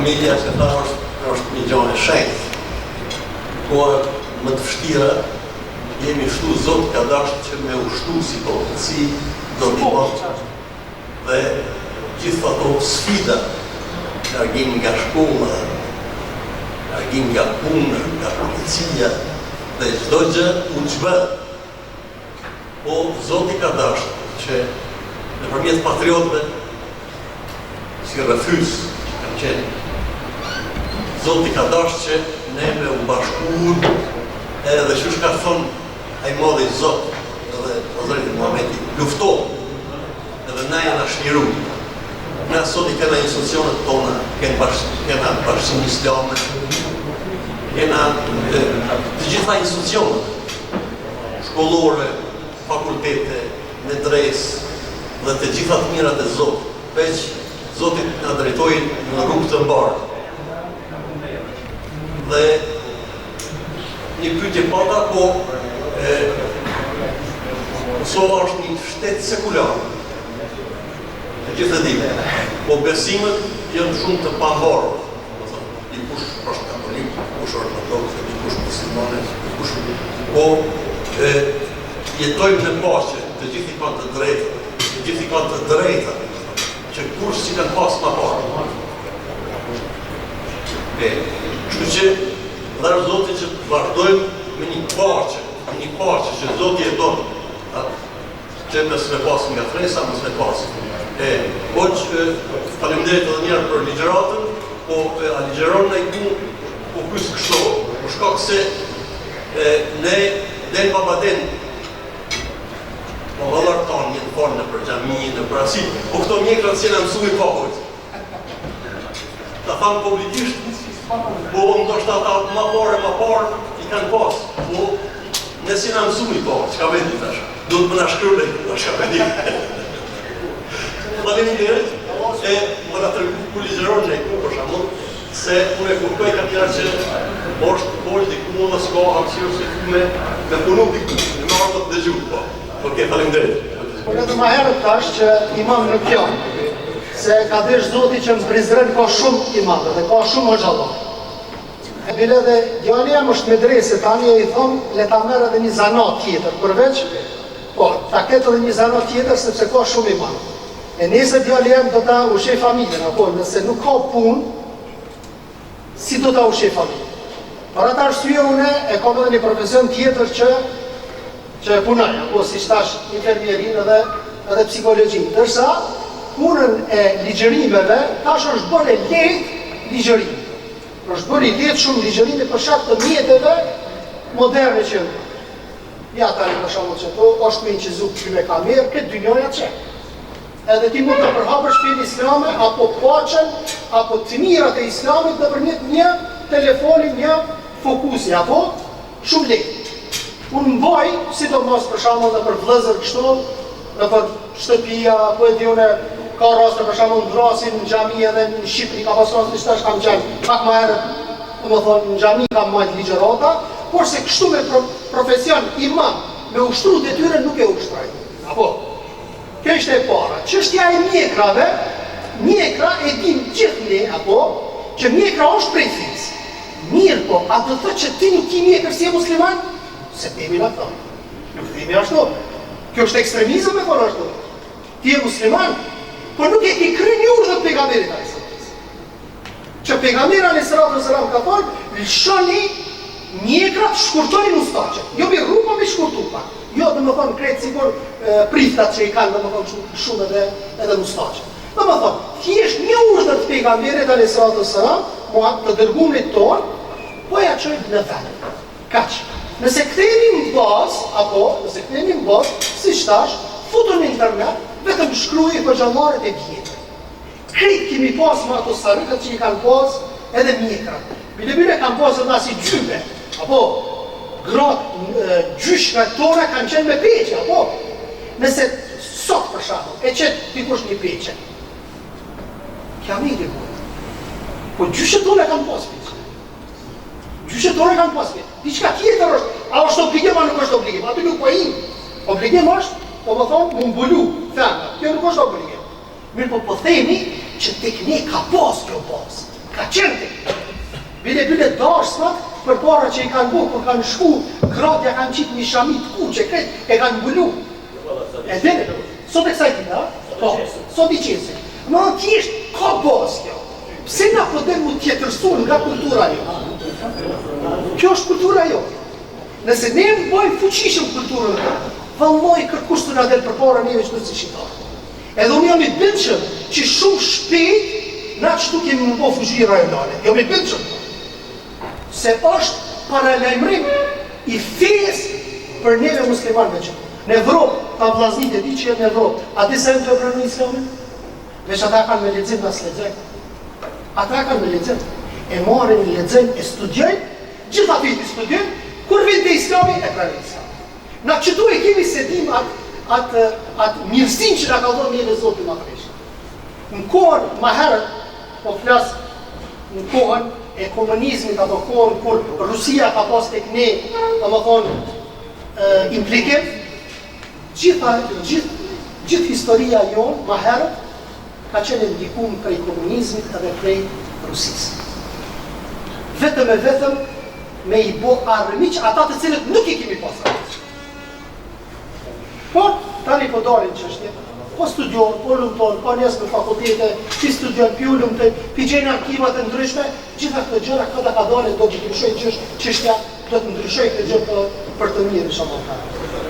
Familja që tha është, është një gjo e shenjtë. Kohët më të vështira jemi shtu Zoti ka dashtë që me u shtu si popullsi do t'i bën dhe gjithë ato sfida, largim nga shkolla, largim nga puna, nga policia dhe çdo gjë u zhbë. Po Zoti ka dashtë që nëpërmjet patriotëve si rrëfyes që kanë qenë Zoti ka dashtë që ne me u bashku edhe qysh ka thonë ai madhi Zot edhe Hazreti Muhamedi lufto edhe na jena çliru na sot i kena institucionet tona kena bash, kena bashkësinë islame kena e, të gjitha institucionet shkollore fakultete medresë dhe të gjitha të mirat e Zotit veç Zoti na drejtoi në rrugë të mbarë. Dhe një pyetje pata, po e, Kosova është një shtet sekular. Të gjithë e dimë. Po besimet janë shumë të pavarura. Do thonë, dikush është katolik, dikush është ortodoks, dikush muslimane, dikush po e, jetojmë në paqe, të gjithë i kanë të drejtë, të gjithë i kanë të drejta, që kurrë s'i kanë pas ma parë. E, kështu që dhashtë Zoti që të vazhdojmë me një paqe, me një paqe që Zoti e don, a, që mos me pas ngatërresa, mos me pas. E, po që, faleminderit edhe njëherë për ligjëratën, po e, a ligjëron në i po pys kështu, për shkak se e, ne den baba den Baballarët tanë janë falë nëpër xhami, nëpër asi, po këto mjekrat s'jena mësu i pa hoxhë. Ta thamë publikisht, po ndoshta ata ma parë e ma parë i kanë pas, po ne s'jena mësu i pa, çka me di tash, duhet më na shkru në i çka me di. Faleminderit, e më na tregu ku ligjëron në ku për shembull, se unë e kuptoj ka tjerë që është hoxhë diku dhe s'ka hapësirë se ku me, me punu diku, në me ardhë të dëgju, po. Okej, faleminderit. Unë edhe ma herët thash që imam nuk jam, se ka desh Zoti që në Prizren ka shumë imam dhe ka shumë hoxhallar. Bile edhe djali jem është medrese tani e i thom le ta merr edhe një zanat tjetër, përveç, po, ta ketë edhe një zanat tjetër sepse ka shumë imam. E nesër djali jem do ta ushqej familjen, apo nëse nuk ka punë, si do ta ushqej familjen? Për atë arsye unë e kam edhe një profesion tjetër që që e punoj, apo siç thash infermierinë edhe edhe psikologjinë. Ndërsa punën e ligjërimeve tash është bërë e lehtë ligjërimi. Është bërë i lehtë shumë ligjërimi për shkak të mjeteve moderne që janë. Ja tani për shembull që to është me inçizu ky me kamerë, këtë dynjaja që. Edhe ti mund të përhapësh fenë islame apo paqen apo të mirat e islamit nëpërmjet një telefoni, një fokusi apo shumë lehtë. Unë mbaj, sidomos për shembull nëpër vëllezër kështu, nëpër shtëpia, po e di unë, ka raste për shembull n'thrasin në xhami edhe në Shqipëri ka pas raste që tash kam qenë pak më herët, domethënë në xhami kam majt ligjërata, porse kështu me pro, profesion imam me ushtru detyrën nuk e ushtroj. Apo Kjo ishte e para. Çështja e mjekrave, mjekra e dim gjithë ne, apo, që mjekra është prej fesë. Mirëpo, a do të thotë që ti nuk ki mjekër s'je musliman? S'e themi na këto. Nuk themi ashtu. Kjo është ekstremizëm me thonë ashtu. Ti je musliman, po nuk e ki kry një urdhër të pejgamberit alejhi Që pejgamberi alejhi salatu selam ka thonë, lëshoni mjekrat, shkurtoni mustaqet. Jo me rru, po me shkurtu pak. Jo, domethënë krejt sikur priftat që i kanë, domethënë kështu shumë edhe edhe mustaqet. Domethënë, thjesht një urdhër të pejgamberit alejhi salatu selam, mua të dërgumit tonë, po ja çojmë në vend. Kaq. Nëse kthehemi në bazë, apo nëse kthehemi në bazë, siç thash, futu në internet, vetëm shkruaj hoxhallarët e vjetër. Krejt kemi pas me ato sarykët që i kanë pas edhe mjekrat. Bile bile kanë pas edhe asi gjybe. Apo gratë gjyshrat tona kanë qenë me peqe, apo? Nëse sot për shembull e qet dikush një peqe. Kiameti bëhet. Po gjyshet tona kanë pas peqe. Gjyshet tona kanë pas peqe. Diçka tjetër është, a është obligim a nuk është obligim? Aty nuk po him. Obligim është, domethënë, mu mbulu femra. Kjo nuk është obligim. Mirëpo po themi që tek ne ka pas kjo bazë. Ka qenë te. Bile bile dasmat përpara që i kanë bo kur kanë shku gratë ja kanë qitë një shami të kuqe krejt e kanë mbulu. E dini? Sot e kësaj dite, a? Po, sot i qesin. Domethënë thjesht ka bazë kjo. Pse na po dojmë m'u tjetërsu nga kultura jonë? Kjo është kultura jonë. Nëse ne e mbajmë fuqishëm kulturën tonë, vallahi kërkush s'na del përpara neve qëtu si shqiptarë. Edhe unë jam i bindshëm që shumë shpejt na qëtu kemi m'u bo fuqi rajonale. Jam i bindshëm. Se është paralajmërim i fesë për neve muslimanëve që në Evropë, ta vllaznit e di që janë në Evropë, a di sa janë tu e pranu islamin? Veç ata kanë me lexim, na s'lexojmë. Ata kanë me lexim. E marrin, lexojnë, e studiojnë, gjitha fetë i studiojnë, kur vjen te islami, e pranojnë islamin. Na qëtu e kemi s'e dim atë atë atë mirësinë që na ka dhënë neve Zoti i Madhërishëm. Në kohën ma herët, po flas në kohën e komunizmit apo kohën kur Rusia ka pas tek ne, domethënë, implikim, gjitha gjithë gjithë historia jonë ma herët ka qenë e ndikuar prej komunizmit edhe prej Rusisë. Vetëm e vetëm me i bo armiq ata të cilët nuk i kemi pas armiq. Por, tani po dalin çështje, po studiohen, po hulumtohen, ka njerëz në fakultete, pi studiojnë, pi hulumtojnë, pi gjejnë arkivat e ndryshme, gjitha këto gjëra kada kadale do të ndryshojë çështja, do të ndryshojë këtë gjë për, për të mirë, inshallah.